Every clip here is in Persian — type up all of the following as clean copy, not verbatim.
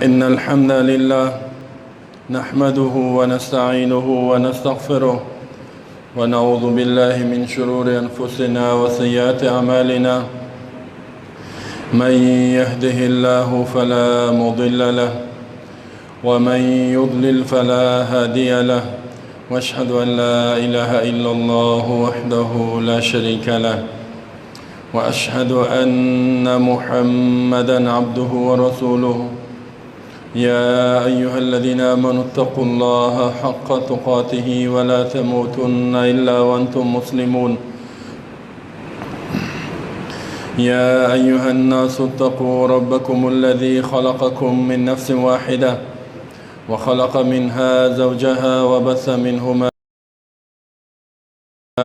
إن الحمد لله نحمده ونستعينه ونستغفره ونعوذ بالله من شرور أنفسنا وسيئات أعمالنا. من يهده الله فلا مضل له ومن يضلل فلا هادي له، واشهد أن لا إله إلا الله وحده لا شريك له، وأشهد أن محمدا عبده ورسوله. يا أيها الذين آمنوا اتقوا الله حق تقاته ولا تموتن إلا وأنتم مسلمون. يا أيها الناس اتقوا ربكم الذي خلقكم من نفس واحدة وخلق منها زوجها وبث منهما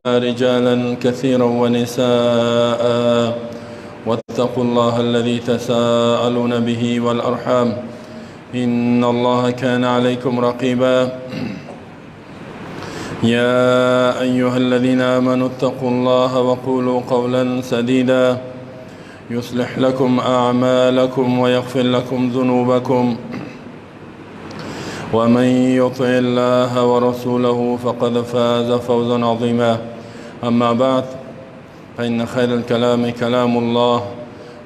رجالا كثيرا ونساء، واتقوا الله الذي تساءلون به والأرحام إن الله كان عليكم رقيبا. يا أيها الذين آمنوا اتقوا الله وقولوا قولا سديدا يصلح لكم أعمالكم ويغفر لكم ذنوبكم، ومن يطع الله ورسوله فقد فاز فوزا عظيما. أما بعد، فإن خير الكلام كلام الله،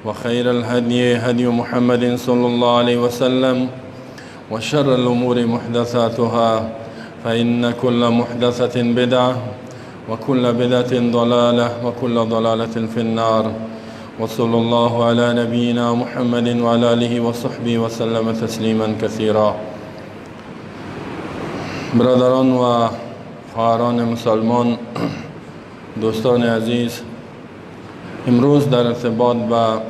وخير الهدي هدي محمد صلى الله عليه وسلم، وشر الأمور محدثاتها، فإن كل محدثة بدعة، وكل بدعة ضلالة، وكل ضلالة في النار. وصلى الله على نبينا محمد وعلى آله وصحبه وسلم تسليما كثيرا. برادران و خواهران مسلمان، دوستان عزیز، امروز در ارتباط با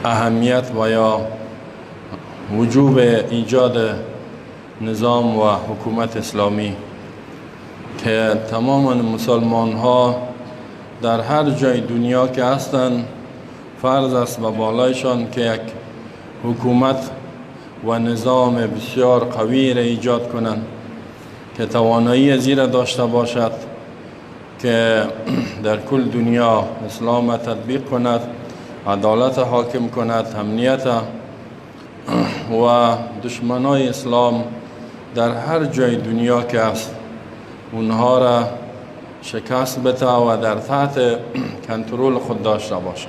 اهمیت و یا وجوب ایجاد نظام و حکومت اسلامی که تمام مسلمان ها در هر جای دنیا که هستند فرض است و بالایشان که یک حکومت و نظام بسیار قوی را ایجاد کنند که توانایی زیر داشته باشد که در کل دنیا اسلام تطبیق کند، عدالت حاکم کند، امنیت و دشمنای اسلام در هر جای دنیا که است اونها را شکست بده و در تحت کنترل خود داشته باشد.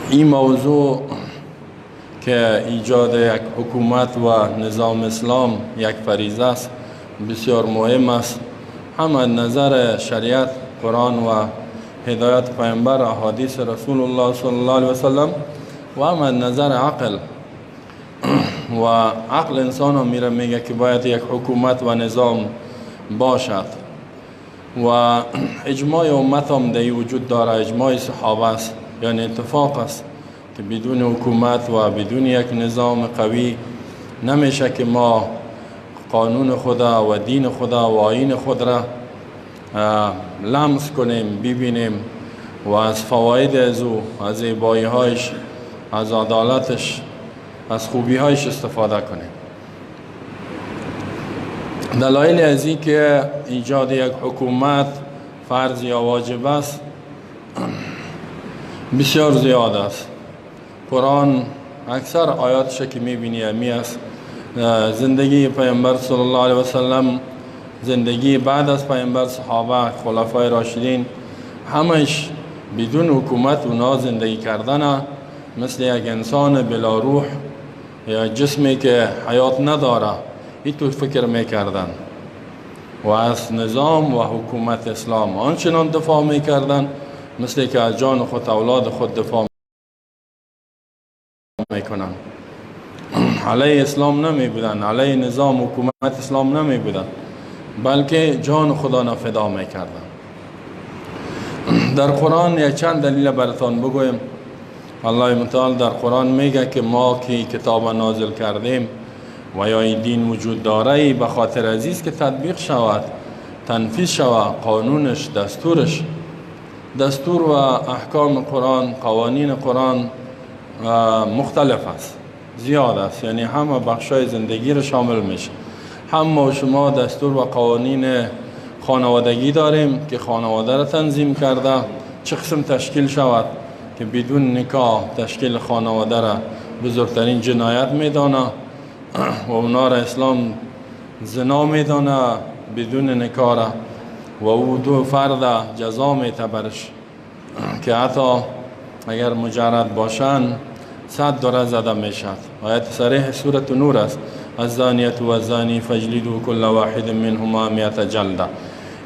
این موضوع که ایجاد یک حکومت و نظام اسلام یک فریضه است بسیار مهم است، هم از نظر شریعت، قرآن و هدایت پیامبر، احادیث رسول الله صلی الله علیه وسلم، و هم از نظر عقل. و عقل انسان هم میره میگه که باید یک حکومت و نظام باشد، و اجماع امت هم در وجود داره، اجماع صحابه است، یعنی اتفاق است که بدون حکومت و بدون یک نظام قوی نمیشه که ما قانون خدا و دین خدا و آیین خود را لمس کنیم، ببینیم و از فواید از او، از زیبایی‌هایش، از عدالتش، از خوبی‌هایش استفاده کنیم. دلایل از این که ایجاد یک حکومت فرض یا واجب است بسیار زیاد است. قرآن اکثر آیاتش که می‌بینی همی است. زندگی پیامبر صلی الله علیه وسلم، زندگی بعد از پیامبر، صحابه، خلفای راشدین، همش بدون حکومت اونا زندگی کردن مثل یک انسان بلا روح یا جسمی که حیات نداره اینطور فکر میکردن و از نظام و حکومت اسلام آنچنان دفاع میکردن مثل که از جان خود، اولاد خود دفاع میکنن. علیه اسلام نمی بودن، علیه نظام حکومت اسلام نمی بودن، بلکه جان خدا را فدا می کردن. در قرآن یک چند دلیل براتان بگویم. الله متعال در قرآن میگه که ما که کتاب نازل کردیم و یا این دین وجود داره به خاطر عزیز که تطبیق شود، تنفیذ شود، قانونش، دستورش، دستور و احکام قرآن، قوانین قرآن مختلف است، زیاد است، یعنی همه بخشای زندگی رو شامل میشه. هم ما شما دستور و قوانین خانوادگی داریم که خانواده را تنظیم کرده، چه قسم تشکیل شود که بدون نکاح تشکیل خانواده را بزرگترین جنایت میدانه و اونا را اسلام زنا میدانه بدون نکاح را، و او دو فرد جزا میته برش که حتی اگر مجرد باشن 100 دوره زده میشد. آیت صریح سورة نور است: الزانیة و الزانی فاجلدوا کل واحد منهما 100 جلده.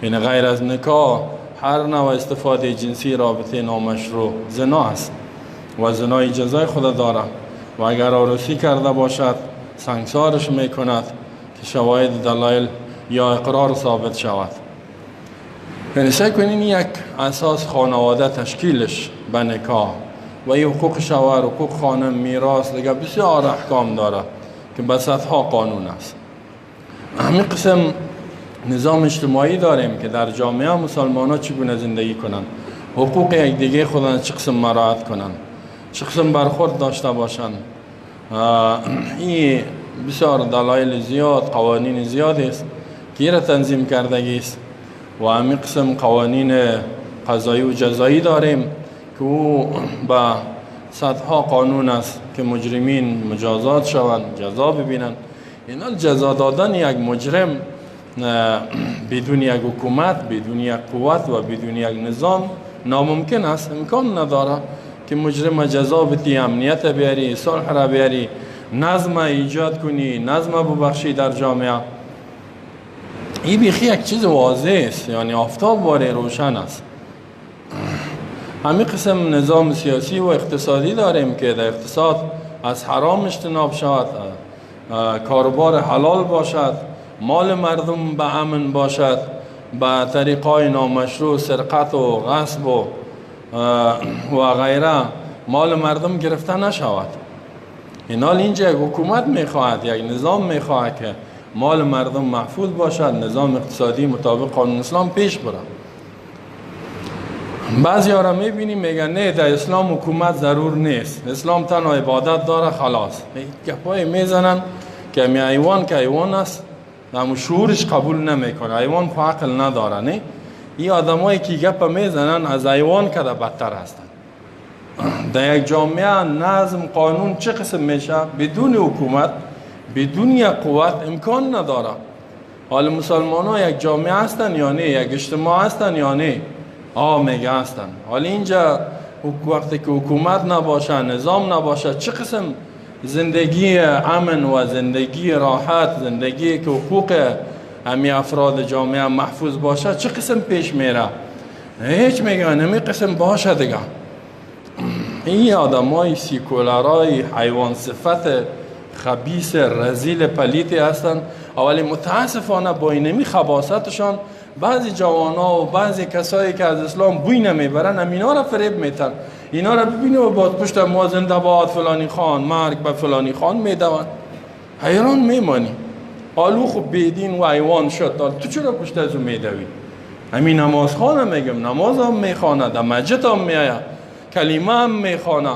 این غیر از نکاح هر نوع استفاده جنسی رابطه نامشروع زنا است و زنای جزای خود داره، و اگر عروسی کرده باشد سنگسارش میکند که شواهد دلایل یا اقرار ثابت شود. یعنی سعی کنین یک اساس خانواده تشکیلش به نکاح و این حقوق شوهر، حقوق خانم، میراث، دیگه بسیار احکام داره که به صدها قانون است. همین قسم نظام اجتماعی داریم که در جامعه مسلمان ها چگونه زندگی کنند، حقوق یکدیگه خود چه قسم مراعات کنند، چه قسم برخورد داشته باشند. این بسیار دلایل زیاد، قوانین زیاد است که را تنظیم کردگی است. و همین قسم قوانین قضایی و جزایی داریم که او به صدها قانون است که مجرمین مجازات شوند، جزا ببینند. اینا جزا دادن یک مجرم بدون یک حکومت، بدون یک قوت و بدون یک نظام ناممکن است. امکان نداره که مجرم جزا بدی، امنیت بیاری، صلح را بیاری، نظم ایجاد کنی، نظم ببخشی در جامعه. این بیخی یک چیز واضح است، یعنی آفتاب واره روشن است. همین قسم نظام سیاسی و اقتصادی داریم که در اقتصاد از حرام اجتناب شود، کاروبار حلال باشد، مال مردم به امن باشد، به طریقای نامشروع سرقت و غصب و غیره مال مردم گرفته نشود. اینال اینجا یک حکومت میخواهد، یک نظام میخواهد که مال مردم محفوظ باشد، نظام اقتصادی مطابق قانون اسلام پیش بره. بعضی ها را میبینیم میگن نه، در اسلام حکومت ضرور نیست، اسلام تنها عبادت داره، خلاص. گپای میزنن که می حیوان که حیوان است، اما شعورش قبول نمیکنه، حیوان خو عقل نداره. نه، این آدمایی که گپ میزنن از حیوان کده بدتر هستن. در یک جامعه نظم قانون چه قسم میشه؟ بدون حکومت، بدون یک قوت امکان نداره. حال مسلمان ها یک جامعه هستن یا نه؟ یک اجتماع هستن یا نه؟ میگه هستن. حال اینجا وقتی که حکومت نباشه، نظام نباشه، چه قسم زندگی امن و زندگی راحت، زندگی که حقوق همی افراد جامعه محفوظ باشه، چه قسم پیش میره؟ هیچ. میگن همی قسم باشه دیگه. این آدمای سیکولارای حیوان صفت خبیث رذیل پلیتی هستند. اولی متاسفانه با اینمی خباستشان بعضی جوانا و بعضی کسایی که از اسلام بوی نمیبرن هم اینا را فریب میتن. اینا را ببینی و بعد پشت ما زنده باد فلانی خان، مرگ به فلانی خان میدوند، حیران میمانی. حالو خب بیدین و حیوان شد، تو چرا پشت از او میدوی؟ همین نماز خانه میگم، نماز هم میخوانه، در مسجد هم میآید، کلمه هم میخوانه،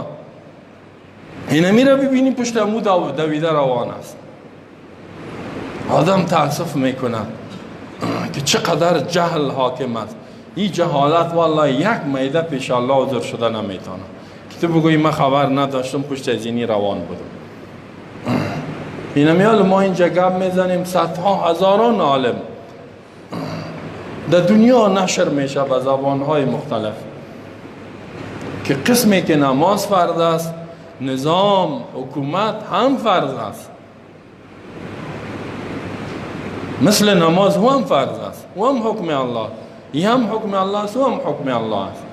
اینا میره ببینی پشت امو دویده روان است. آدم تاسف میکنه که چقدر جهل حاکم است. این جهالت والله یک میده پیش الله حاضر شده نمیتونه که تو بگویی من خبر نداشتم پشت از اینی روان بودم. اینا میال ما اینجا گپ میزنیم، صدها هزاران عالم در دنیا نشر میشه به زبانهای مختلف که قسمی که نماز فرض است، نظام حکومت هم فرض است، مثل نماز هم فرض است، و هم حکم الله، این هم حکم الله است و هم حکم الله است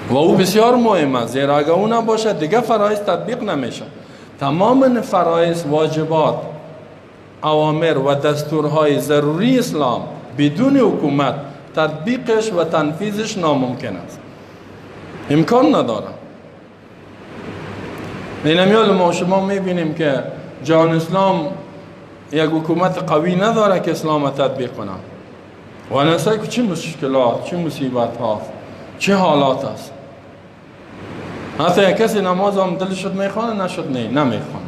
و او بسیار مهم است. زیرا اگر او نباشد دیگه فرایض تطبیق نمیشه. تمام فرایض، واجبات، اوامر و دستورهای ضروری اسلام بدون حکومت تطبیقش و تنفیذش ناممکن است، امکان نداره. اینمیال ما شما میبینیم که جهان اسلام یک حکومت قوی نداره که اسلام تطبیق کنه و نسای که چه مشکلات، چه مصیبت ها، چه حالات است. حتی یک کسی نماز هم دل شد میخوانه، نشد نه نمیخوانه.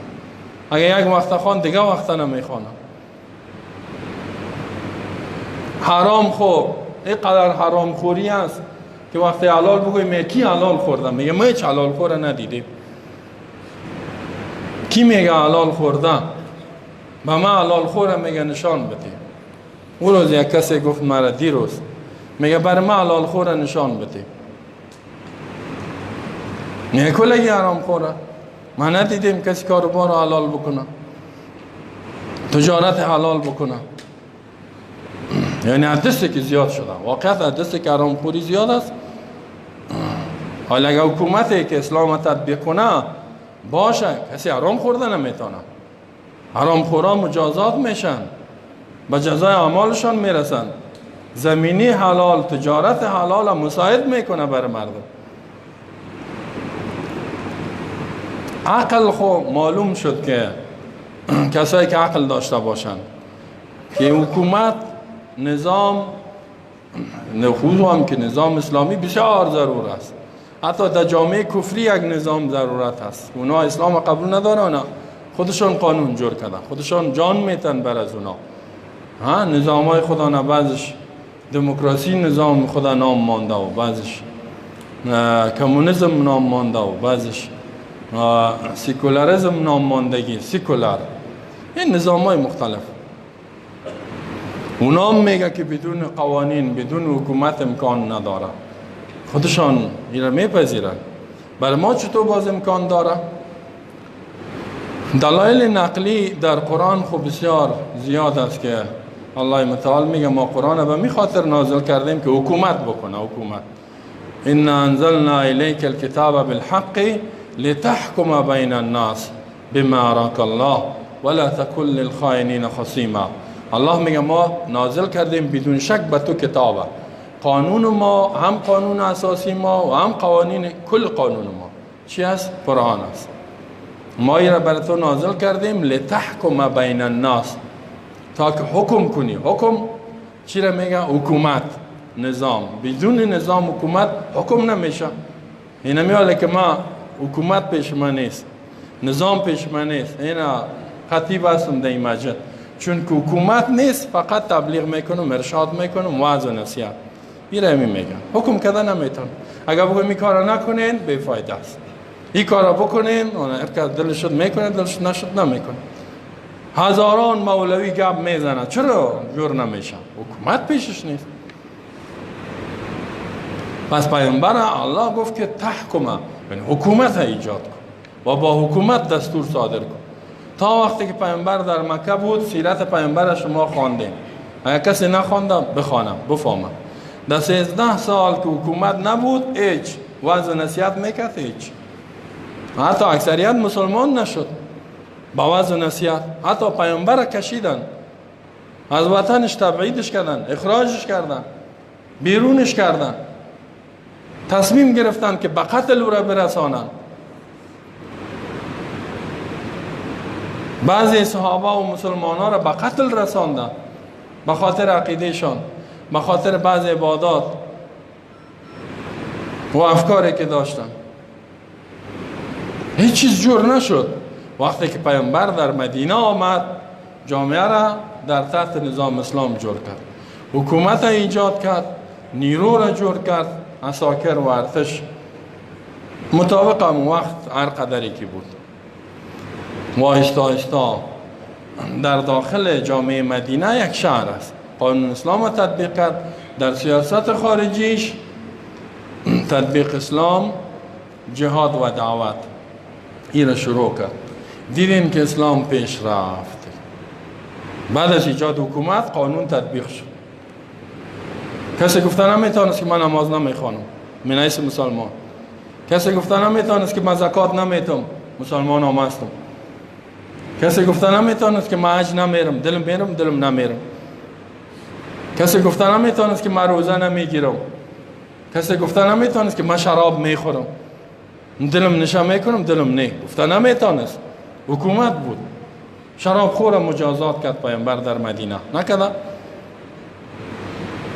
اگر یک وقت خوان دیگه وقت نمیخوانه. حرام خو اینقدر حرام خوری است، که وقتی حلال بگوی میگه کی حلال خورده؟ میگه ما هیچ حلال خوره ندیدیم. کی میگه حلال خورده؟ به ما حلال خوره میگه نشان بده. اون روز یک کسی گفت مرا دیروز، میگه بر ما حلال خوره نشان بده. میگه کلگی حرام خوره، ما ندیدیم کسی کاروبار حلال بکنه، تجارت حلال بکنه. یعنی حدثی که زیاد شده، واقعیت حدثی که حرام خوری زیاد است. حالا اگه حکومتی که اسلام تطبیق کنه باشه، کسی حرام خورده نمیتونه. حرام خورا مجازات میشن، به جزای اعمالشان میرسن. زمینی حلال، تجارت حلال مساعد میکنه بر مردم. عقل خو معلوم شد که کسایی که عقل داشته باشن که حکومت، نظام، نخوض هم که نظام اسلامی بسیار ضرور است. حتی در جامعه کفری یک نظام ضرورت است. اونا اسلام قبول ندارن، خودشان قانون جور کردن، خودشان جان میتن بر از اونا. ها، نظام های خدا نه، بعضش دموکراسی نظام خدا نام مانده و بعضش کمونیسم نام مانده و بعضش سیکولاریسم نام ماندگی، سیکولار. این نظام های مختلف. اونا میگه که بدون قوانین، بدون حکومت امکان نداره. خودشان این را میپذیرن. برای ما چطور باز امکان داره؟ دلایل نقلی در قرآن خب بسیار زیاد است که الله متعال میگه ما قرآن به می خاطر نازل کردیم که حکومت بکنه. حکومت، ان انزلنا الیک الکتاب بالحق لتحکم بین الناس بما اراک الله ولا تکن للخائنین خصیما. الله میگه ما نازل کردیم بدون شک به تو کتابه. قانون ما، هم قانون اساسی ما و هم قوانین کل قانون ما چی است؟ قرآن است. ما را بر تو نازل کردیم لتحکم بین الناس، تا که حکم کنی. حکم چی را میگه؟ حکومت، نظام. بدون نظام حکومت حکم نمیشه. این میاله که ما حکومت پیش من نیست، نظام پیش من نیست، اینا خطیب هستم در این مسجد، چون که حکومت نیست فقط تبلیغ میکنم، ارشاد میکنم، وعظ و نصیحت. این را میگن حکم کردن نمیتون. اگر بگم این کارا نکنین بی‌فایده است، این کارا بکنین هر کس دلش شد میکنه، دلش نشد نمیکنه. هزاران مولوی گپ میزنه، چرا جور نمیشه؟ حکومت پیشش نیست. پس پیامبر الله گفت که تحکمه، یعنی حکومت ایجاد کن و با حکومت دستور صادر کن. تا وقتی که پیامبر در مکه بود، سیرت پیامبر شما خواندیم. اگر کسی نخوانده بخوانم بفهمم. در 13 سال که حکومت نبود، هیچ وعظ و نصیحت میکرد، هیچ. حتی اکثریت مسلمان نشد با وعظ و نصیحت. حتی پیامبر کشیدن از وطنش، تبعیدش کردن، اخراجش کردن، بیرونش کردن، تصمیم گرفتن که به قتل او را برسانند. بعضی صحابه و مسلمان ها را به قتل رساندن به خاطر عقیدهشان، به خاطر بعض عبادات و افکاری که داشتن. هیچ چیز جور نشد. وقتی که پیامبر در مدینه آمد، جامعه را در تحت نظام اسلام جور کرد، حکومت ایجاد کرد، نیرو را جور کرد، عساکر و ارتش مطابق هم وقت هر قدری که بود. و آهسته آهسته در داخل جامعه مدینه یک شهر است، قانون اسلام را تطبیق کرد. در سیاست خارجیش تطبیق اسلام، جهاد و دعوت این را شروع کرد. دیدیم که اسلام پیش رفت. بعد از ایجاد حکومت قانون تطبیق شد. کسی گفته نمیتونست که من نماز نمیخوانم، من نیست مسلمان. کسی گفته نمیتونست که من زکات نمیتم، مسلمان هم هستم. کسی گفته نمیتونست که من حج نمیرم، دلم میرم دلم نمیرم. کسی گفته نمیتونست که من روزه نمیگیرم. کسی گفته نمیتونست که من شراب میخورم، دلم نشه میکنم دلم نه. گفته نمیتونست. حکومت بود. شراب خور مجازات کرد پیامبر در مدینه، نکرد.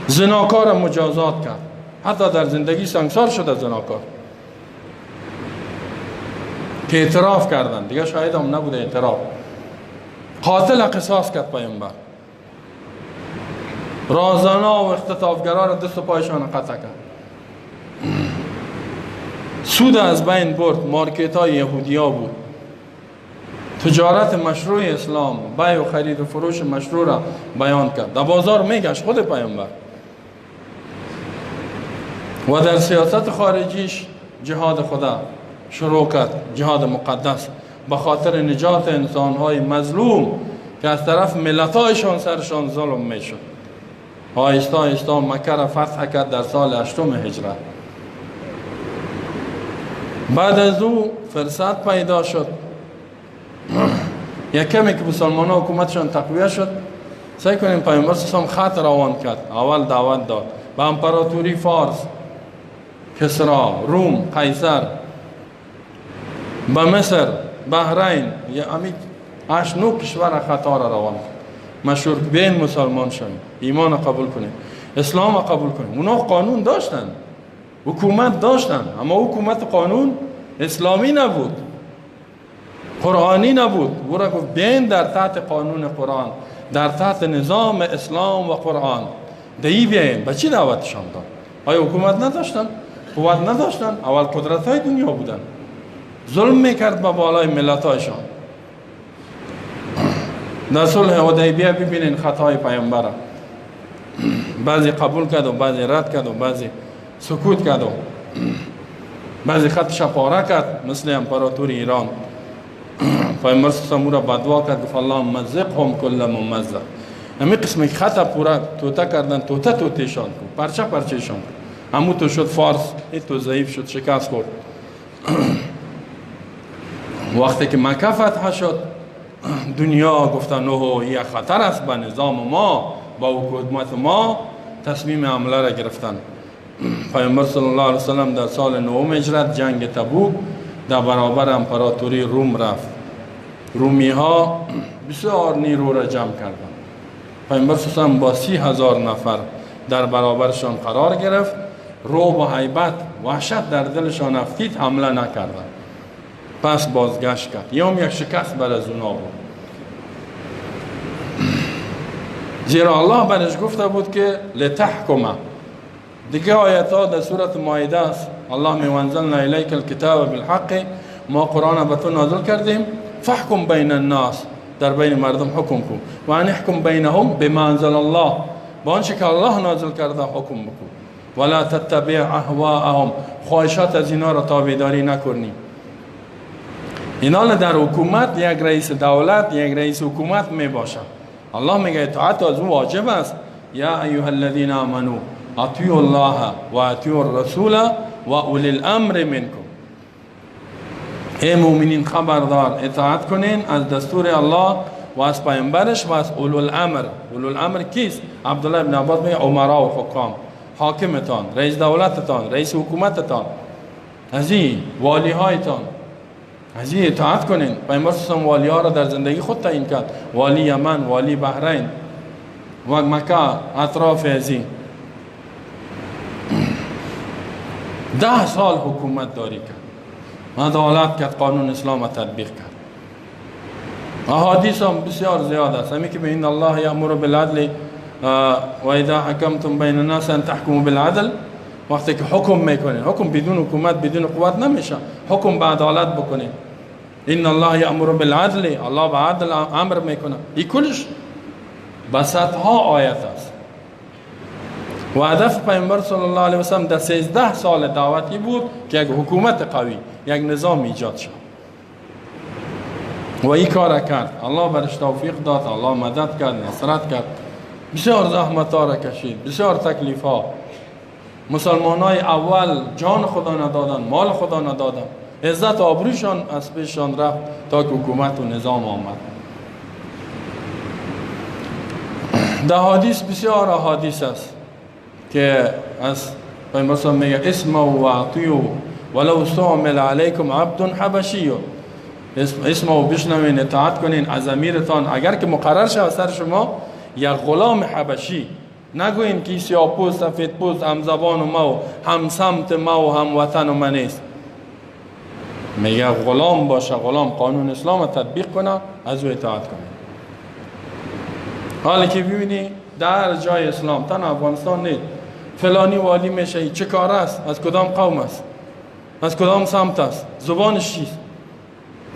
زناکار مجازات کرد، حتی در زندگی سنگسار شده زناکار که اعتراف کردن، دیگه شاید هم نبوده اعتراف. قاتل قصاص کرد پیامبر، رازانا و اختطافگرا را دست و پایشان قطع کرد. سود از بین برد، market های یهودیا بود. تجارت مشروع اسلام، بیع و خرید و فروش مشروع را بیان کرد. در بازار میگشت خود پیامبر. و در سیاست خارجیش جهاد خدا شروع کرد، جهاد مقدس، به خاطر نجات انسانهای مظلوم که از طرف ملتایشان سرشان ظلم میشد. آهسته آهسته مکه را فتح کرد در سال 8 هجرت. بعد از او فرصت پیدا شد، یک کمی که مسلمان ها حکومتشان تقویه شد، سعی کنیم پیامبر صلی خط روان کرد. اول دعوت داد به امپراتوری فارس، کسرا، روم، قیصر، به مصر، بحرین، یا 8 9 کشور خطا را روان کرد. مشهور بین مسلمان شویم، ایمان قبول کنیم، اسلام قبول کنیم. اونا قانون داشتن، حکومت داشتن، اما حکومت قانون اسلامی نبود، قرآنی نبود. او را گفت بین در تحت قانون قرآن، در تحت نظام اسلام و قرآن دیگه بیاین. به چی دعوتشان داد؟ آیا حکومت نداشتن؟ قوت نداشتن؟ اول قدرت های دنیا بودن، ظلم میکرد به بالای ملت هایشان. در صلح حدیبیه ببینین خطای پیامبر، بعضی قبول کرد و بعضی رد کرد و بعضی سکوت کرد و بعضی خطش پاره کرد، مثل امپراتور ایران. پیامبر صلی الله علیه و بدوا کرد، گفت اللهم مزقهم کل ممزق. همین قسم خط پورا توته کردن، توته توتهشان کن، پرچه پرچهشان کن. همون تو شد فارس، این تو ضعیف شد، شکست خورد. وقتی که مکه فتح شد، دنیا گفتن نه یه خطر است به نظام ما، با حکومت ما. تصمیم حمله را گرفتن. پیامبر صلی الله علیه وسلم در سال 9 هجرت جنگ تبوک در برابر امپراتوری روم رفت. رومی ها بسیار نیرو را جمع کردند. پیامبر صلی الله علیه وسلم با 30,000 نفر در برابرشان قرار گرفت. رعب و هیبت، وحشت در دلشان افتید، حمله نکردند. پس بازگشت کرد. یه یک شکست بر از اونا بود، زیرا الله برش گفته بود که لتحکمه. دیگه آیت ها در سورت مائده است. الله می وانزلنا الیک الکتاب بالحق، ما قرآن به تو نازل کردیم، فحکم بین الناس، در بین مردم حکم کن، و ان احکم بینهم بما انزل الله، با آنچه که الله نازل کرده حکم بکن، ولا تتبع اهواءهم، خواهشات از اینا را تابعداری نکنی. اینا در حکومت یک رئیس دولت، یک رئیس حکومت می باشه. الله میگه اطاعت از او واجب است. یا ایها الذین آمنوا اطیعوا الله و اطیعوا الرسول و اولی الامر منکم. ای مؤمنین خبردار، اطاعت کنین از دستور الله و از پیامبرش و از اولو الامر. اولو الامر کیست؟ عبدالله ابن عباس میگه امرا و حکام، حاکمتان، رئیس دولتتان، رئیس حکومتتان، از این والی هایتان، از این اطاعت کنین. پیامبر صلی الله علیه و والی ها را در زندگی خود تعیین کرد، والی یمن، والی بحرین و مکه، اطراف از این. 10 سال حکومت داری کرد، عدالت کرد، قانون اسلام تطبیق کرد. احادیث هم بسیار زیاد است. همین که به این الله یامر بالعدل و اذا حکمتم بین الناس ان تحکموا بالعدل، وقتی که حکم میکنین، حکم بدون حکومت بدون قوت نمیشه، حکم به عدالت بکنین. ان الله یامر بالعدل، الله به عدل امر میکنه. این کلش به صدها آیت است. و هدف پیامبر صلی الله علیه و سلم در 13 سال دعوتی بود که یک حکومت قوی، یک نظام ایجاد شد و این کار کرد. الله برش توفیق داد، الله مدد کرد، نصرت کرد. بسیار زحمت ها را کشید، بسیار تکلیف ها. مسلمان های اول جان خدا ندادن، مال خدا ندادن، عزت آبروشان از پیششان رفت تا که حکومت و نظام آمد. در حدیث بسیار احادیث است که از پیامبر صلی الله علیه و میگه اسمعوا و اطیعوا ولو استعمل علیکم عبد حبشی. اسمعوا، بشنوین، اطاعت کنین از امیرتان، اگر که مقرر شود سر شما یک غلام حبشی. نگوین که سیاه پوست، سفید پوست، هم زبان و ما و هم سمت ما و هم وطن و من نیست. میگه غلام باشه، غلام قانون اسلام تطبیق کنه، از او اطاعت کنه. حالا که ببینی در جای اسلام، تنها افغانستان نیست، فلانی والی میشه، چه کار است، از کدام قوم است؟ از کدام سمت است، زبانش چیست.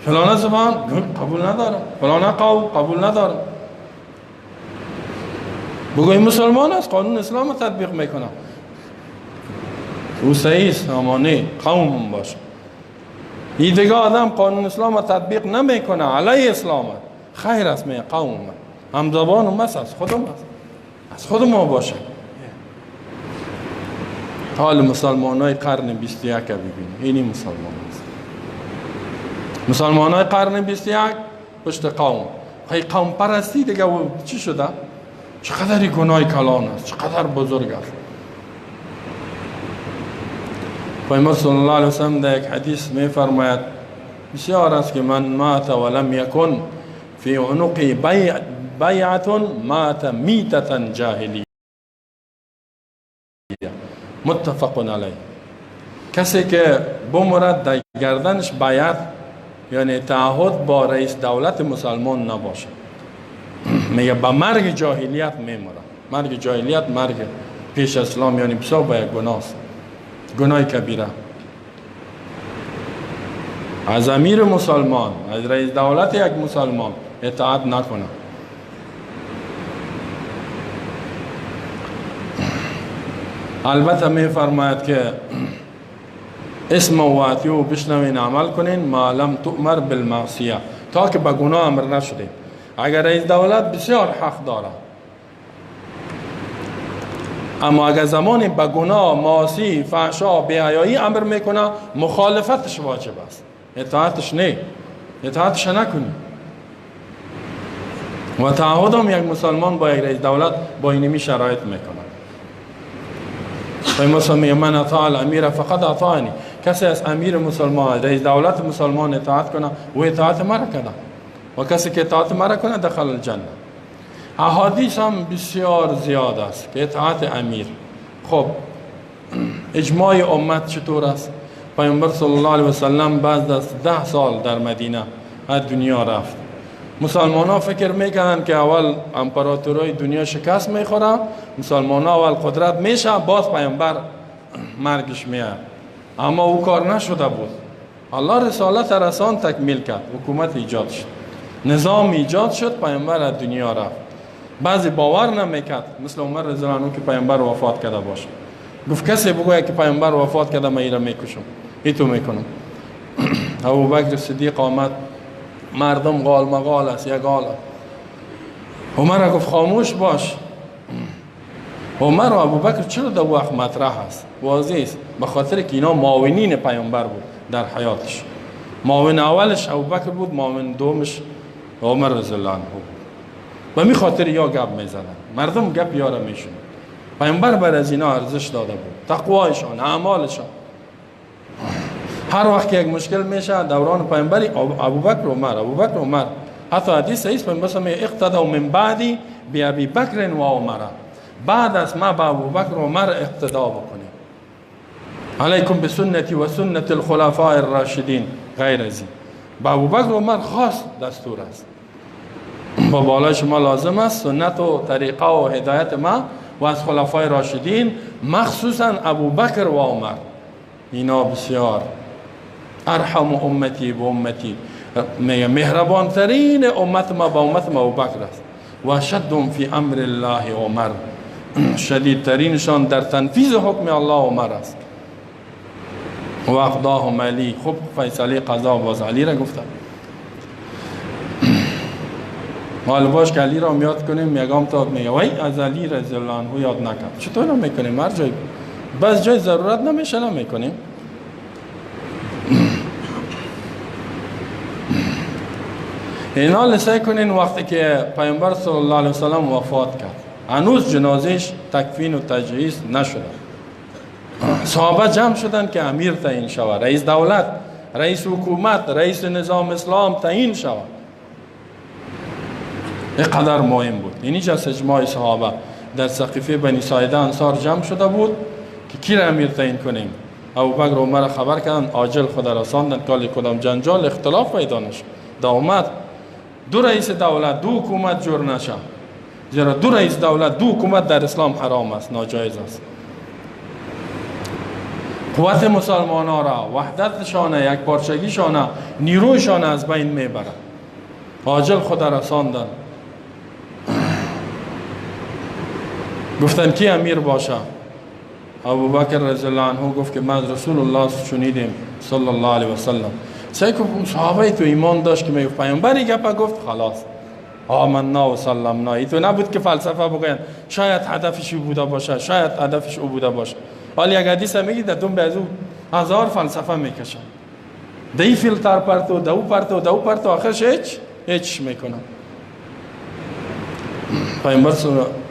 فلانه زبان قبول ندارم، فلانه قوم قبول ندارم. بگوی مسلمان است، قانون اسلام تطبیق میکنه، او صحیح است، امانه قوم باشه. این دیگه آدم قانون اسلام تطبیق نمیکنه، علیه اسلام خیر است، می قوم هم زبان و مس است، خودم است، از خود ما باشه. حال مسلمان های قرن 21 ببینید، اینی مسلمان است. مسلمان های قرن 21 پشت قوم، خیلی قوم پرستی دیگه چی شده؟ چقدر گناه کلان است، چقدر بزرگ است. پیامبر صلی الله علیه وسلم در یک حدیث می فرماید بسیار است که من مات ولم یکن فی عنقی بیعة مات میتة جاهلیه، متفق علیه. کسی که بمرد در گردنش بیعت یعنی تعهد با رئیس دولت مسلمان نباشه، میگه به مرگ جاهلیت میمره. مرگ جاهلیت مرگ پیش اسلام، یعنی بسیار با یک گناه است، گناه کبیره. از امیر مسلمان، از رئیس دولت یک مسلمان اطاعت نکنه. البته می فرماید که اسم و اطیعوا بشنوین عمل کنین، ما لم تؤمر بالمعصیه، تا که به گناه امر نشدیم. اگر رئیس دولت بسیار حق داره، اما اگر زمانی به گناه، معاصی، فحشا، بی‌حیایی امر میکنه، مخالفتش واجب است، اطاعتش نه، اطاعتش نکنی. و تعهد هم یک مسلمان با یک رئیس دولت با اینمی شرایط میکنه. مثلا میگه من اطاع الامیر فقط اطاعنی، کسی از امیر مسلمان، رئیس دولت مسلمان اطاعت کنه و اطاعت مرا کنه، و کسی که اطاعت مرا کنه دخل الجنه. احادیث هم بسیار زیاد است که اطاعت امیر. خب اجماع امت چطور است؟ پیامبر صلی الله علیه و سلم بعد از 10 سال در مدینه از دنیا رفت. مسلمان ها فکر میکنن که اول امپراتورای دنیا شکست میخورن، مسلمان ها اول قدرت میشه، باز پیامبر مرگش میاد. اما او کار نشده بود. الله رسالت رسان تکمیل کرد، حکومت ایجاد شد، نظام ایجاد شد، پیامبر از دنیا رفت. بعضی باور نمیکرد، مثل عمر رضی الله عنه که پیامبر وفات کرده باشه، گفت کسی بگوید که پیامبر وفات کرده من ایره میکشم، ایتو میکنم. ابوبکر صدیق آمد، مردم قال مقال است، یک قال. عمر گفت خاموش باش. عمر و ابوبکر چرا در وقت مطرح است؟ واضح است، به خاطر که اینا معاونین پیامبر بود در حیاتش. معاون اولش ابوبکر بود، معاون دومش عمر رضی الله عنه بود. به می خاطر یا گپ میزدن، مردم گپ یارا میشون. پیامبر بر از اینا ارزش داده بود، تقوایشان، اعمالشان. هر وقت که یک مشکل میشه دوران پیامبری ابوبکر عمر، ابوبکر عمر. حتی حدیث صحیح پیامبر میگه اقتدوا من بعدی بی ابی بکر و عمر، بعد از ما با ابوبکر و عمر اقتدا بکنید. علیکم بسنتی و سنت الخلفاء الراشدین، غیر از این. با ابوبکر و عمر خاص دستور است، با بالای شما لازم است سنت و طریقه و هدایت ما و از خلفای راشدین، مخصوصا ابوبکر و عمر. اینا بسیار ارحم امتی به امتی، مهربان ترین امت ما با امت ما ابوبکر است. و شدهم فی امر الله عمر، شدیدترینشان در تنفیذ حکم الله عمر است. و اقضاهم علی، خب فیصله قضا باز علی را گفتم. حالا باش که علی را یاد کنیم، یگام تا میگه وای از علی رضی الله عنه یاد نکرد. چطور نمیکنیم؟ هر جای بس جای ضرورت نمیشه نمیکنیم. اینا لسه کنین وقتی که پیامبر صلی الله علیه وسلم وفات کرد، هنوز جنازهش تکفین و تجهیز نشده. صحابه جمع شدن که امیر تعیین شود، رئیس دولت، رئیس حکومت، رئیس نظام اسلام تعیین شود. اینقدر مهم بود. اینی جس اجماع صحابه در سقیفه بنی ساعده انصار جمع شده بود که کی را امیر تعیین کنیم. ابوبکر و عمر خبر کردن، عاجل خود رساندن که کدام جنجال اختلاف پیدا نشد. دامت دو رئیس دولت، دو حکومت جور نشه، زیرا دو رئیس دولت، دو حکومت در اسلام حرام است، ناجایز است. قوت مسلمان ها را، وحدتشان، یک پارچگیشان، نیرویشان از بین میبره. عاجل خود رساندن، گفتن کی امیر باشه؟ ابوبکر رضی الله عنه گفت که ما از رسول الله شنیدیم صلی الله علیه و سلم. سعی که صحابه تو ایمان داشت که میگفت پیامبر گپ گفت خلاص آمنا و سلمنا. ای تو نبود که فلسفه بگوین شاید هدفش او بوده باشه، شاید هدفش او بوده باشه. حالا یک حدیث میگی در دوم به از او هزار فلسفه میکشن، دی فیلتر پرتو دو پرتو دو پرتو، آخرش هیچ میکنن. پیامبر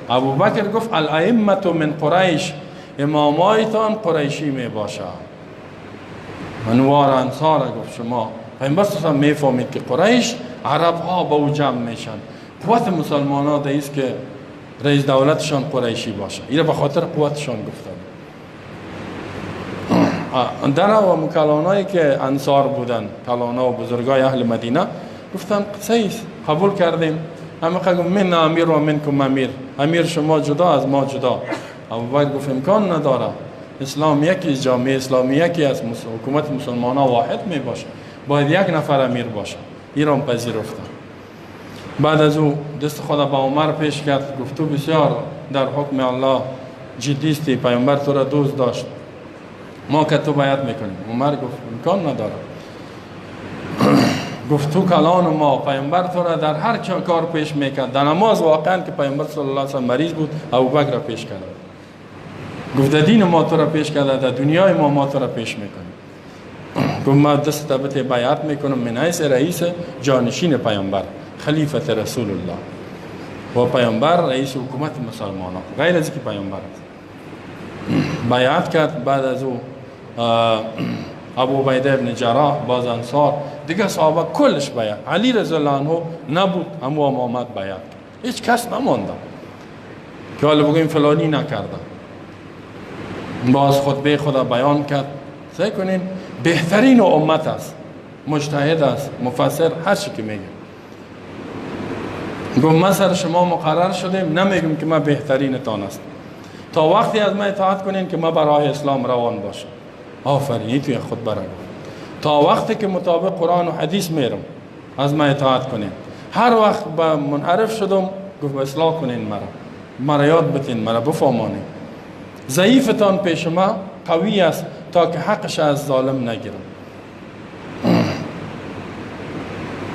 ابوبکر گفت الائمه من قریش، امامایتان قریشی می باشه. انوار انصار گفت شما. پیامبر صلی الله میفهمید که قریش عرب ها با او جمع میشن، قوت مسلمان ها است که رئیس دولتشان قریشی باشه. اینو به خاطر قوتشان گفتن. در و مکلانایی که انصار بودن، کلانا و بزرگای اهل مدینه، گفتن صحیح قبول کردیم. همه گفت من امیر و منکم امیر، امیر شما جدا از ما جدا. ابوبکر گفت امکان نداره، اسلام یکی، جامعه اسلامی یکی از حکومت مسلمان ها واحد می باشه، باید یک نفر امیر باشه. ایران پذیرفتن. بعد از او دست خدا با عمر پیش کرد، گفت تو بسیار در حکم الله جدی استی، پیامبر تو را دوست داشت، ما که تو بیعت میکنیم. عمر گفت امکان نداره. گفت تو کلان ما، پیامبر تو را در هر کار پیش میکرد، در نماز واقعا که پیامبر صلی الله علیه و سلم مریض بود ابوبکر را پیش کرد. گفت در دین ما تو را پیش کرده، در دنیای ما تو را پیش میکنیم. گفت ما دست تبت بیعت میکنم من حیث رئیس جانشین پیامبر، خلیفت رسول الله، و پیامبر رئیس حکومت مسلمانان، غیر از اینکه پیامبر است. بیعت کرد. بعد از او ابو عبیده ابن جراح، باز انصار، دیگه صحابه کلش بیعت. علی رضی الله عنه نبود، همو هم آمد بیعت کرد. هیچ کس نمانده که حالا بگویم فلانی نکرده. باز خطبه خدا بیان کرد. سعی کنین بهترین امت است، مجتهد است، مفسر، هر چی که میگه. گفت ما سر شما مقرر شدیم، نمیگم که من بهترینتان است، تا وقتی از من اطاعت کنین که ما برای اسلام روان باشم. آفرین، توی خود برای تا وقتی که مطابق قرآن و حدیث میرم از من اطاعت کنین. هر وقت به منحرف شدم گفت اصلاح کنین مرا، مرا یاد بتین، مرا بفهمانین. ضعیفتان پیش ما قوی است تا که حقش از ظالم نگیرم،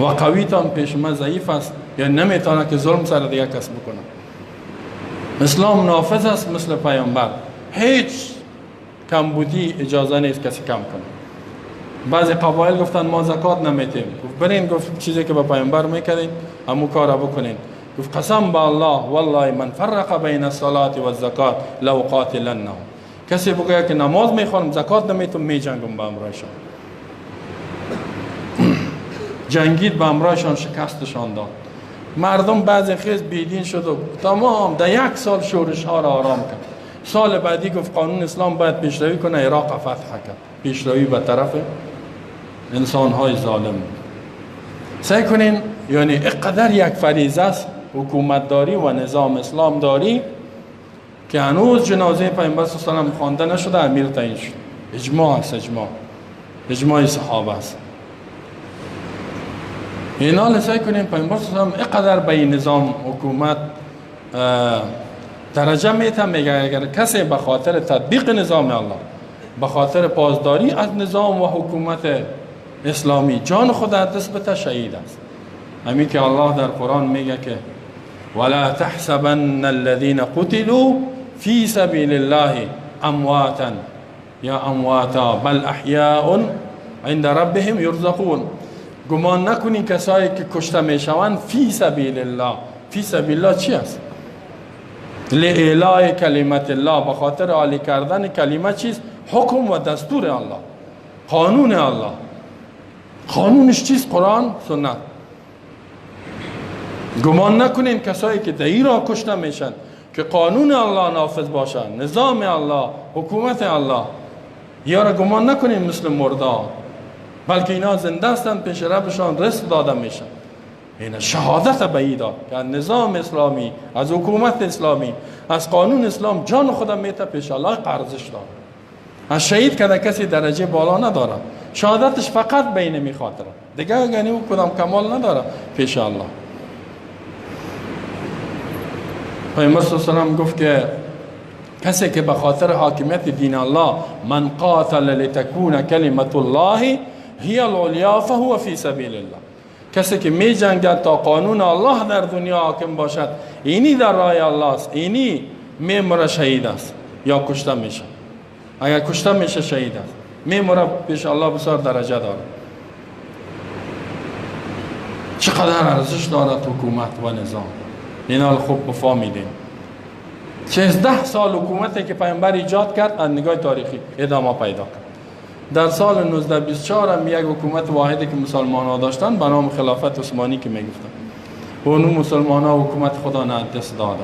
و قویتان پیش ما ضعیف است، یعنی نمیتونه که ظلم سر دیگه کس بکنه. اسلام نافذ است مثل پیامبر، هیچ کمبودی اجازه نیست کسی کم کنه. بعضی قبایل گفتن ما زکات نمیتیم. گفت برین، گفت چیزی که به پیامبر میکردین همو کار بکنین. گفت قسم به الله والله من فرق بین الصلاه و الزکات لو قاتلنه. کسی بگه که نماز میخوانم زکات نمیتم، میجنگم با امرایشان. جنگید با امرایشان، شکستشان داد. مردم بعضی خیز بیدین شد و تمام در یک سال شورش ها را آرام کرد. سال بعدی گفت قانون اسلام باید پیشروی کنه، عراق فتح کرد. پیشروی به طرف انسان های ظالم. سعی کنین، یعنی اقدر یک فریضه است حکومت داری و نظام اسلام داری که هنوز جنازه پیامبر صلی الله علیه و سلم خوانده نشده امیر تعیین شد. اجماع است، اجماع، اجماع صحابه است. اینا سعی کنیم پیامبر صلی الله علیه و سلم اقدر به این نظام حکومت درجه میته، میگه اگر کسی به خاطر تطبیق نظام الله، به خاطر پاسداری از نظام و حکومت اسلامی جان خود از دست بده شهید است. همین که الله در قرآن میگه که ولا تحسبن الذين قتلوا في سبيل الله امواتا یا امواتا بل احیاء عند ربهم یرزقون. گمان نکنی کسایی که کشته میشوند فی سبیل الله. فی سبیل الله چی است؟ لإعلاء کلمت الله، به خاطر عالی کردن کلمه چیست؟ حکم و دستور الله، قانون الله. قانونش چیست؟ قرآن، سنت. گمان نکنین کسایی که در ایران کشته میشن که قانون الله نافذ باشن، نظام الله، حکومت الله، یا را گمان نکنین مثل مردا، بلکه اینا زنده هستند، پیش ربشان رزق داده میشن. اینا شهادت به ای داد که از نظام اسلامی، از حکومت اسلامی، از قانون اسلام جان خودم میته پیش الله قرضش داد. از شهید کده کسی درجه بالا نداره، شهادتش فقط بین می خاطره دیگه، یعنی او کدام کمال نداره پیش الله. پیامبر صلی الله علیه و سلم گفت که کسی که به خاطر حاکمیت دین الله، من قاتل لتکون کلمت الله هی العلیا فهو فی سبیل الله، کسی که می جنگد تا قانون الله در دنیا حاکم باشد، اینی در راه الله است، اینی میمره شهید است یا کشته میشه. اگر کشته میشه شهید است، میمره پیش الله بسیار درجه داره. چقدر ارزش دارد حکومت و نظام، اینا خوب بفهمیدیم. 13 سال حکومتی که پیامبر ایجاد کرد از نگاه تاریخی ادامه پیدا کرد. در سال 1924 هم یک حکومت واحدی که مسلمان ها داشتن به نام خلافت عثمانی که میگفتن، و اون مسلمان ها حکومت خدا نه دست دادن.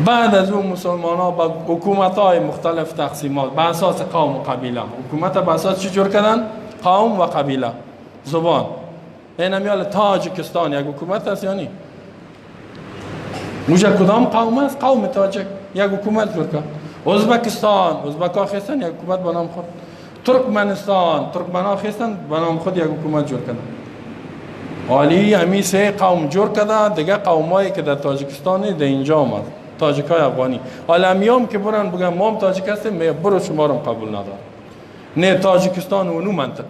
بعد از اون مسلمان ها با حکومت های مختلف تقسیمات به اساس قوم و قبیله، حکومت به اساس چی جور کردن؟ قوم و قبیله، زبان. این همیال تاجکستان یک حکومت است، یعنی موجه کدام قوم است؟ قوم تاجک یک حکومت جور کرد. ازبکستان، ازبکا خیستن یک حکومت به نام خود. ترکمنستان، ترکمنا خیستن به نام خود یک حکومت جور کردن. عالی همی سه قوم جور کرده، دیگه قومایی که در تاجکستان در اینجا آمد، تاجیکای افغانی. حالا همیام که برن بگن ما هم تاجیک هستیم، برو شما رو قبول ندارم. نه تاجیکستان اونو منطقه،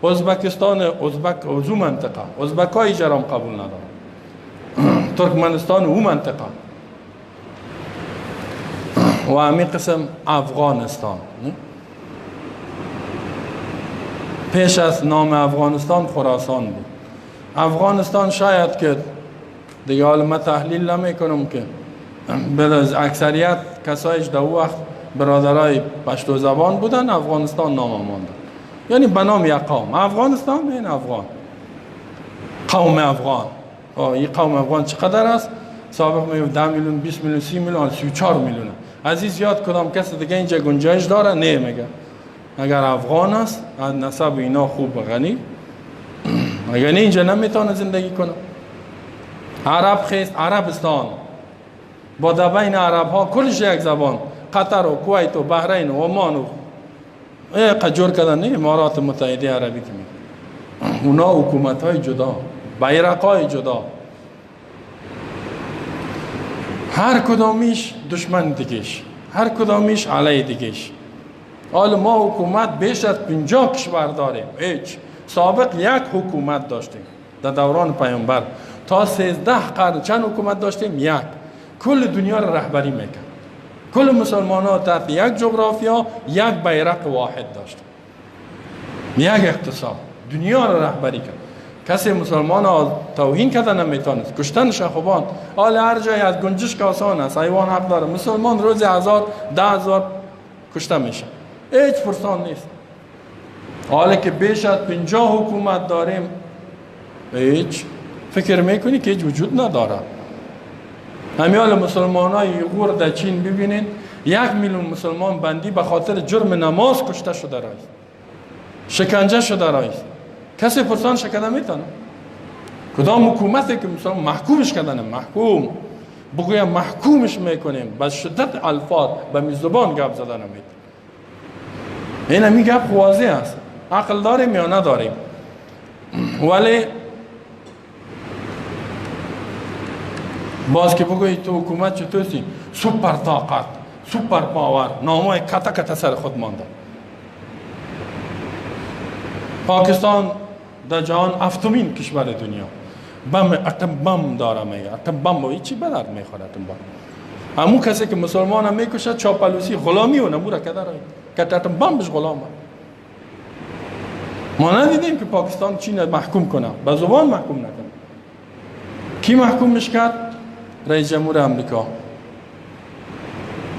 ازبکستان ازبک ازو منطقه، ازبکای جرام قبول ندارم. ترکمنستان او منطقه و همین قسم افغانستان. پیش از نام افغانستان خراسان بود. افغانستان شاید که دیگه حالا من تحلیل نمی کنم که از اکثریت کسایش در وقت برادرای پشتو زبان بودن، افغانستان نام ماندن، یعنی به نام یک قوم افغانستان، این افغان قوم افغان. این قوم افغان چقدر است؟ سابق میگفت 10 میلیون، 20 میلیون، 30 میلیون، 34 میلیون. از این زیاد کدام کس دیگه اینجا گنجایش داره؟ نه. میگه اگر افغان است از نسب اینا خوب و غنی، اگر نه اینجا نمیتونه زندگی کنه. عرب خیست عربستان، با در بین عرب ها کلش یک زبان، قطر و کویت و بحرین و عمان و قجور کردن، نه امارات متحده عربی که میگه اونا حکومت های جدا، بیرق های جدا، هر کدامیش دشمن دیگش، هر کدامیش علیه دیگش. حالا ما حکومت بیش از 50 کشور داریم. هیچ سابق یک حکومت داشتیم در دوران پیامبر تا 13 قرن چند حکومت داشتیم؟ یک. کل دنیا را رهبری میکرد، کل مسلمان ها تحت یک جغرافیا، یک بیرق واحد داشت، یک اقتصاد، دنیا را رهبری کرد. کسی مسلمان ها توهین کرده نمیتونست، کشتن شخوبان. حالا هر جای از گنجش که آسان است، حیوان حق داره، مسلمان روز 1000 10,000 کشته میشه، هیچ پرسان نیست. حالا که بیش از 50 حکومت داریم، هیچ فکر میکنی که هیچ وجود نداره. همیال مسلمان های یغور در چین ببینین، 1 میلیون مسلمان بندی به خاطر جرم نماز کشته شده رایست، شکنجه شده رایست. کسی پرسان شکنجه میتونه؟ کدام حکومتی که مسلمان محکومش کردن، محکوم بگویم محکومش میکنیم، با شدت الفاظ به میزبان گپ زدن نمیتونه. این همی گپ واضح است، عقل داریم یا نداریم. ولی باز که بگویی تو حکومت چطورسی؟ سوپر طاقت، super power، نامای کتا کتا سر خود مانده. پاکستان در جهان 7مین کشور دنیا، بم اتم بم داره، میگه اتم بم با چی به درد میخوره؟ اتم بم همون کسی که مسلمان هم میکشه، چاپلوسی غلامی و نموره که داره که اتم بم بش غلامه. ما ندیدیم که پاکستان چین محکوم کنه، به زبان محکوم نکنه. کی محکومش کرد؟ رئیس جمهور امریکا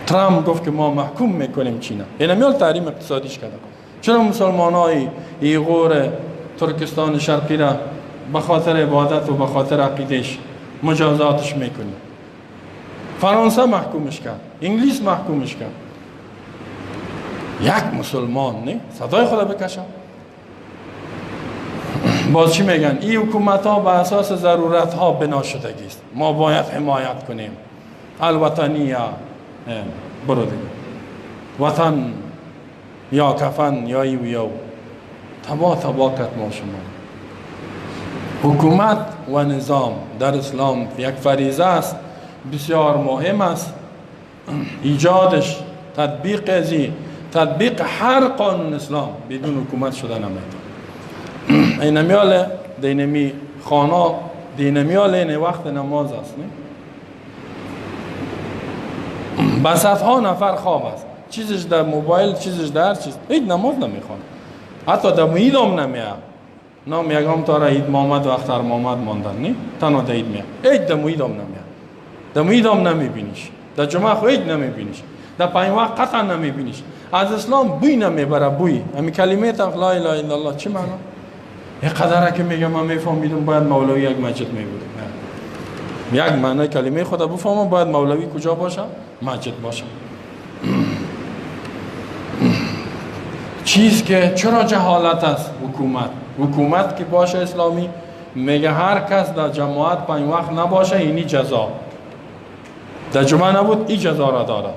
ترامپ گفت که ما محکوم میکنیم چین. این میال تحریم اقتصادیش کرده. چرا مسلمان های ایغور ترکستان شرقی را به خاطر عبادت و به خاطر عقیدش مجازاتش میکنیم؟ فرانسه محکومش کرد، انگلیس محکومش کرد. یک مسلمان نه صدای خدا بکشه. باز چی میگن؟ این حکومت ها به اساس ضرورت ها بنا شدگی است، ما باید حمایت کنیم. الوطنیه، برو دیگه وطن یا کفن یا ای و یا تبا تبا کت ما شما. حکومت و نظام در اسلام یک فریضه است، بسیار مهم است. ایجادش، تطبیق ازی، تطبیق هر قانون اسلام بدون حکومت شده نمیتونه. اینمیاله دینمی خانه دینمیاله این وقت نماز است، نه؟ به صدها نفر خواب است، چیزش در موبایل، چیزش در چیز، هیچ نماز نمیخوانه، حتی در عید هم نمیاد. نام یگام تا را عید محمد و اختر محمد ماندن، نه؟ تنها در عید میاد، هیچ در عید هم نمیاد، در عید هم نمیبینیش، در جمعه خو هیچ نمیبینیش، در پنج وقت قطعا نمیبینیش. از اسلام بوی نمیبره، بوی همین کلمه لا اله الا الله چی معنا؟ یه قدره که میگم من میفهمیدم باید مولوی یک مسجد میبودم. یک معنی کلمه خدا بفهمم باید مولوی کجا باشه؟ مسجد باشه. چیز که چرا جهالت است؟ حکومت، حکومت که باشه اسلامی میگه هر کس در جماعت پنج وقت نباشه اینی جزا، در جمعه نبود این جزا را داره،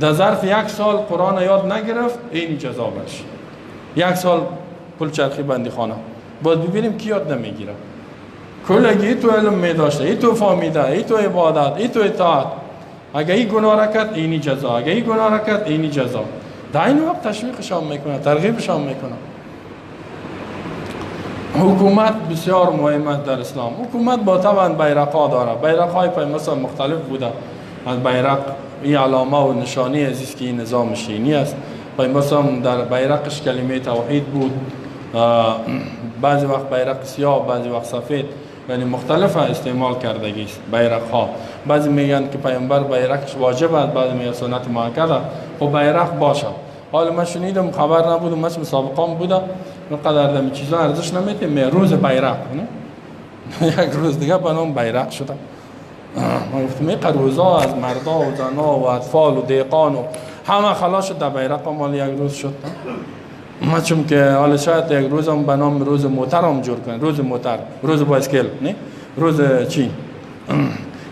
در ظرف یک سال قرآن یاد نگرفت اینی جزا برش، یک سال پل چرخی بندی خانه. باید ببینیم کی یاد نمیگیره. کلگی تو علم می داشته، ای تو فهمیده، ای تو عبادت، ای تو اطاعت، اگه این گناه را کرد اینی جزا، اگه این گناه را کرد اینی جزا. در این وقت تشویقشان میکنه، ترغیبشان میکنه. حکومت بسیار مهم است در اسلام. حکومت با طبعا بیرقا داره، بیرقای پیامبر مختلف بوده. از بیرق این علامه و نشانی عزیز که این نظام شینی است. پیامبر در بیرقش کلمه توحید بود، بعضی وقت بیرق سیاه، بعضی وقت سفید، یعنی مختلف استعمال کردگی است بیرق ها. بعضی میگن که پیامبر بیرقش واجب است، بعضی میگن سنت مؤکد است. خب بیرق باشه. حالا من شنیدم، خبر نبودم، من مسابقه بودم، قدر دمی چیزا ارزش نمیده. روز بیرق نه؟ یک روز دیگه به نام بیرق شده. من گفتم این روزا از مردا و زنا و اطفال و دیقان و همه خلاص شد در بیرق مال یک روز شد. ما چون که حالا شاید یک روز هم به نام روز موتر هم جور کنن، روز موتر، روز بایسکل، نه؟ روز چی؟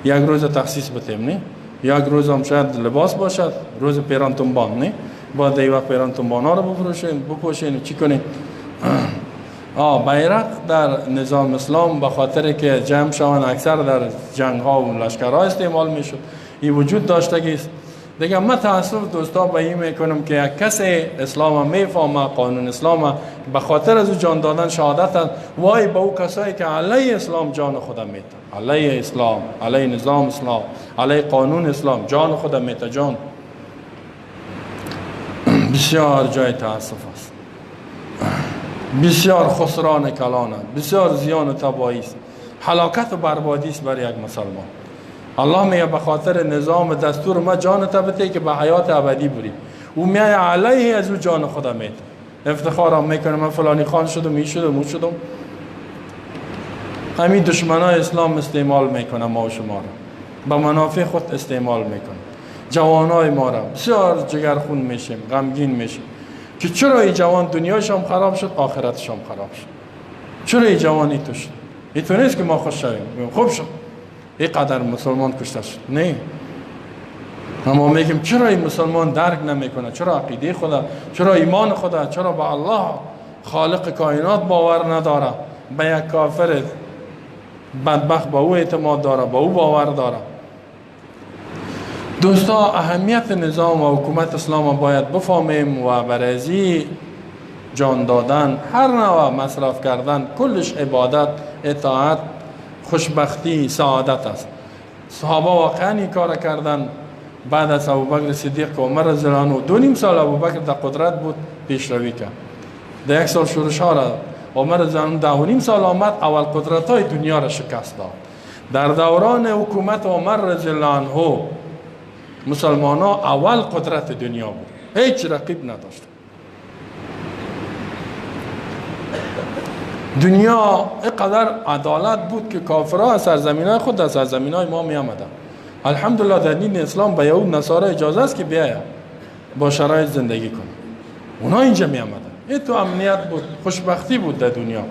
یک روز تخصیص بتیم، نه؟ یک روز هم شاید لباس باشد، روز پیران تنبان، نه؟ باید ای وقت پیران تنبان ها رو بفروشیم، بپوشیم، چی کنیم؟ بیرق در نظام اسلام به خاطر که جمع شوند اکثر در جنگ ها و لشکرها استعمال میشد، این وجود داشتگی است. دیگه من تاسف دوستا به این میکنم که یک کسی اسلام میفهمه، قانون اسلام، به خاطر از او جان دادن شهادت است. وای به او کسایی که علیه اسلام جان خود میته، علیه اسلام، علیه نظام اسلام، علیه قانون اسلام جان خود میته. جان بسیار جای تاسف است، بسیار خسران کلان است، بسیار زیان و تباهی است، هلاکت و بربادی است برای یک مسلمان. الله میگه به خاطر نظام دستور ما جان تا بته که به حیات ابدی بری، او میگه علیه از او جان خودم میته. افتخارم میکنه من فلانی خان شدم، می شدم، او شدم. همین دشمنای اسلام استعمال میکنه ما و شما را به منافع خود استعمال میکنه. جوانای ما را بسیار جگرخون میشیم، غمگین میشیم که چرا این جوان دنیایش هم خراب شد، آخرتش هم خراب شد. چرا این جوان ایتو شد؟ ایتو نیست که ما خوش شویم، خوب شد این قدر مسلمان کشته شد، نه. اما میگیم چرا این مسلمان درک نمیکنه، چرا عقیده خدا، چرا ایمان خدا، چرا به الله خالق کائنات باور نداره، به یک کافر بدبخت به او اعتماد داره، به او باور داره. دوستا اهمیت نظام و حکومت اسلام باید بفهمیم و برای جان دادن، هر نوع مصرف کردن، کلش عبادت، اطاعت، خوشبختی، سعادت است. صحابه واقعا این کار کردن. بعد از ابوبکر صدیق که عمر رضی الله عنه 2.5 سال ابوبکر در قدرت بود، پیشروی کرد. در یک سال شورش ها را عمر رضی الله عنه 10.5 سال آمد، اول قدرت های دنیا را شکست داد. در دوران حکومت عمر رضی الله عنه مسلمان ها اول قدرت دنیا بود، هیچ رقیب نداشت. دنیا اینقدر عدالت بود که کافرها از سرزمین های خود در سرزمین های ما می آمدن. الحمدلله در دین اسلام به یهود نصارا اجازه است که بیاید با شرایط زندگی کنه. اونا اینجا می آمدن. این تو امنیت بود، خوشبختی بود در دنیا.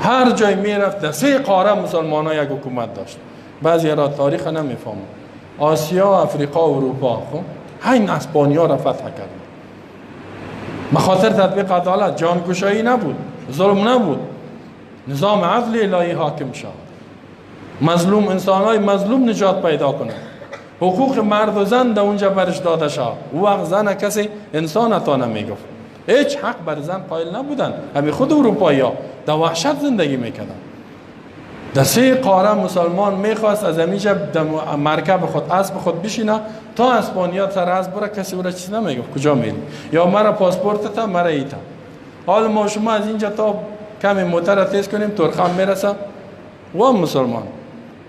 هر جای می رفت در 3 قاره مسلمان ها یک حکومت داشت. بعضی را تاریخ نمیفهمن، آسیا، افریقا، اروپا. خب همین اسپانیا را فتح کرد. بخاطر تطبیق عدالت، جانکشایی نبود، ظلم نبود، نظام عدل الهی حاکم شد. مظلوم، انسانهای مظلوم نجات پیدا کنه، حقوق مرد و زن در اونجا برش داده شد. او وقت زن کسی انسان تا نمیگفت، هیچ حق بر زن قائل نبودن. همین خود اروپایی ها در وحشت زندگی میکردن. در سه قاره مسلمان میخواست از اینجا در مرکب خود اسب خود بشینه تا اسپانیا سر اسب بره، کسی او را چیز نمیگفت کجا میری، یا مرا پاسپورت تا مرا ایتا. حال ما شما از اینجا تا کمی موتر تیز کنیم ترخم میرسه و مسلمان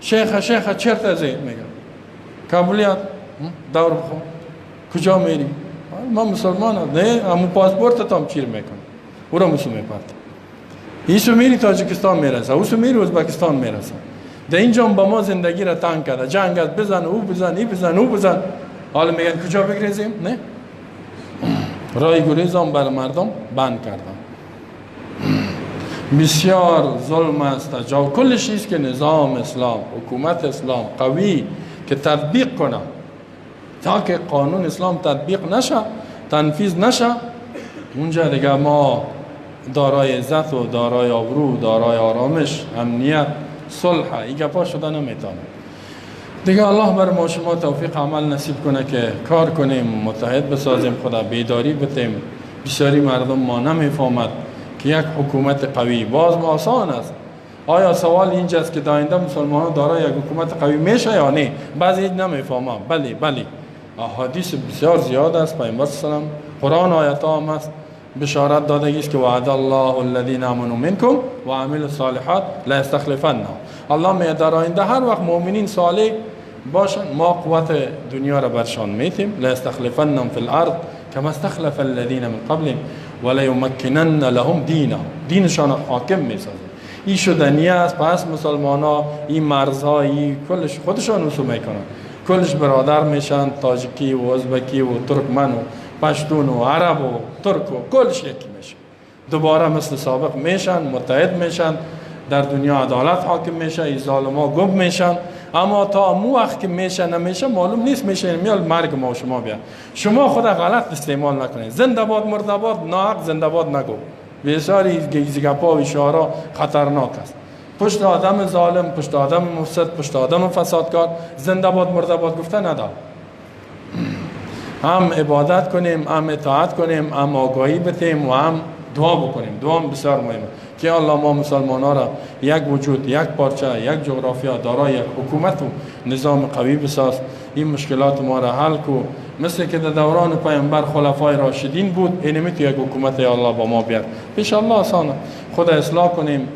شیخ شیخ چرت از میگه کابلیات دور بخون کجا میری، ما مسلمان نه همون پاسپورت تام چیر میکنه او را مسلمان میپرد. ایسو میری تاجیکستان میرسه، اوسو میری ازبکستان میرسه. در اینجا با ما زندگی را تنگ کرده، جنگ است، بزن او بزن ای بزن او بزن. حالا میگن کجا بگریزیم؟ نه، رای گریز هم بر مردم بند کردن. بسیار ظلم است. جا کل چیز که نظام اسلام، حکومت اسلام قوی که تطبیق کنه، تا که قانون اسلام تطبیق نشه، تنفیذ نشه، اونجا دیگه ما دارای عزت و دارای آبرو، دارای آرامش، امنیت، صلح، این گپا شده نمیتونه. دیگه الله بر ما شما توفیق عمل نصیب کنه که کار کنیم، متحد بسازیم، خدا بیداری بتیم. بسیاری مردم ما نمیفهمد که یک حکومت قوی باز آسان است. آیا سوال اینجاست که داینده مسلمان ها دارای یک حکومت قوی میشه یا نه؟ بعضی نمیفهمم. بله بله، احادیث بسیار زیاد است، پیامبر صلی الله علیه و سلم، قرآن آیات هم است، بشارت دادگی است که وعد الله الذین آمنوا منکم و عملوا الصالحات لا یستخلفنهم. الله می در آینده هر وقت مؤمنین صالح باشن ما قوت دنیا را برشان میتیم. لا یستخلفنهم فی الارض کما استخلف الذین من قبلهم ولا یمکنن لهم دینهم. دینشان حاکم میسازه. این شدنی است. پس مسلمان ها این مرزها این کلش خودشان وصول میکنن، کلش برادر میشن، تاجیکی و ازبکی و ترکمن و پشتون و عرب و ترک و کلش یکی میشه. دوباره مثل سابق میشن، متحد میشن، در دنیا عدالت حاکم میشه، این ظالما گم میشن. اما تا مو وقت که میشه نمیشه معلوم نیست، میشه میال مرگ ما و شما بیا. شما خود غلط استعمال نکنید. زنده باد مرده باد، ناحق زنده باد نگو. بسیاری گپا و شعارا خطرناک است. پشت آدم ظالم، پشت آدم مفسد، پشت آدم فسادکار زنده باد مرده باد گفته ندار. هم عبادت کنیم، هم اطاعت کنیم، هم آگاهی بتیم و هم دعا بکنیم. دعا هم بسیار مهمه که الله ما مسلمان ها را یک وجود، یک پارچه، یک جغرافیا، دارای یک حکومت و نظام قوی بساز. این مشکلات ما را حل کو. مثل که در دوران پیامبر خلفای راشدین بود، اینمی تو یک حکومت الله با ما بیار. پیش الله آسانه. خود اصلاح کنیم،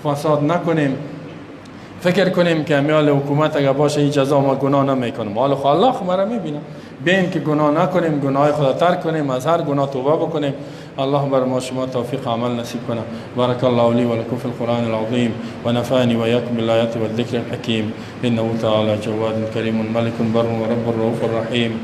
فساد نکنیم، فکر کنیم که امیال حکومت اگر باشه این جزا ما گناه نمیکنیم. حالا الله ما را میبینه. بیایم که گناه نکنیم، گناه خدا ترک کنیم، از هر گناه توبه بکنیم. الله بر ما شما توفیق عمل نصیب کنه. بارک الله لی و لکم فی القرآن العظیم و نفعنی و ایاکم بالآیات والذکر الحکیم انه تعالی جواد کریم ملک بر و رب رؤوف رحیم.